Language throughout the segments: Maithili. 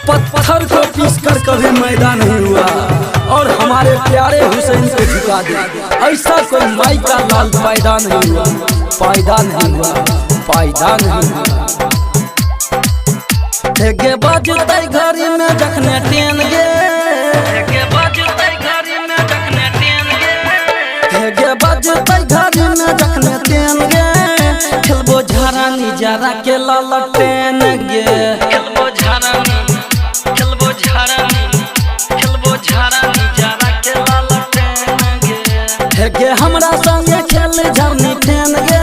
पत्थर को पीस कर कभी मैदा नहीं हुआ और हमारे प्यारे हुसैन को झुका दे ऐसा कोई माई का लाल पैदा नहीं हुआ, पैदा नहीं हुआ, पैदा नहीं हुआ। हेगे बजतै घड़ी में जखने टेन गे, हेगे बजतै घड़ी में जखने टेन गे, हेगे बजतै घड़ी में जखने टेन गे, खेलबो झरानी जरा के ललटेन गे, खेलबो झरानी, खेलबो झरानी, खेलबो झरानी जरा के ललटेन गे। हेगे हमरा संगे खेल झरनी ठेन गे,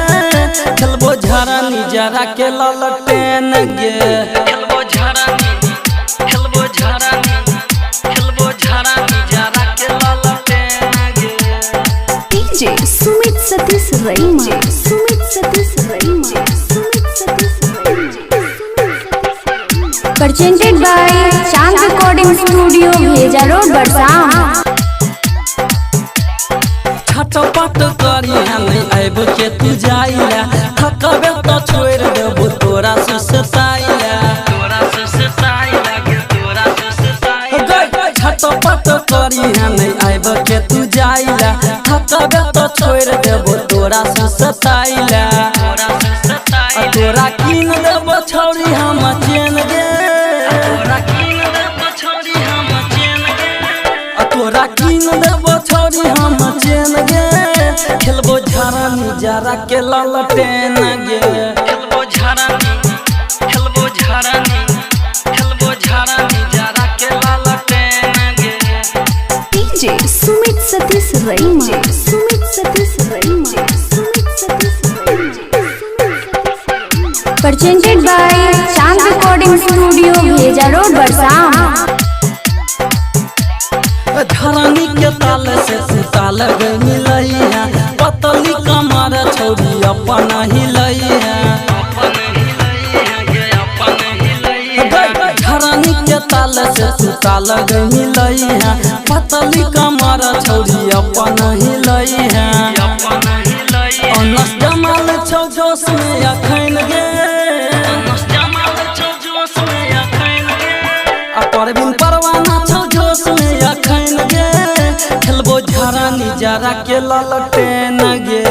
खेलबो झरानी जरा के ललटेन गे, खेलबो झरानी, खेलबो झरानी, खेलबो झरानी जरा के ललटेन गे। DJ Sumit Satish Raima, Sumit Satish Raima, Sumit Satish Raima. Presented by Chand Recording Studio, Bheja Road, Barsam. छटपट करी हमें आबि के तू जाइला, थकबे तो छोड़ देबो तोरा सुसताइला, तोरा सुसताइला गे, तोरा सुसताइला। छटपट करी हमें आबि के तू जाइला, थकबे तो छोड़ देबो तोरा सुसताइला, तोरा सुसताइला, तोरा कीन देबो छौरी हम चेन गे, तोरा कीन देबो छौरी हम चेन गे, तोरा कीन देबो छौरी हम चेन गे, खेलबो झरानी जरा के ललटेन गे, खेलबो झरानी, खेलबो झरानी, खेलबो झरानी जरा के ललटेन गे। DJ Sumit Satish Raima, Sumit Satish Raima, Sumit Satish Raima. Presented by Chand Recording Studio, Bheja Road, Barsam. झरानी के ताल से ताल मिलैया, पतली कमर छौरी अपन हिलैया, अपन हिलैया गे, अपन हिलैया। झरानी के ताल से ताल मिलैया, पतली कमर छौरी अपन हिलैया, अपन हिलैया। अनस जमाल छौ जोश में अखैन गे, अनस जमाल छौ जोश में अखैन गे, आ परवीन परवाना छौ जोश में अखैन गे, खेलबो झरानी जरा के ललटेन गे,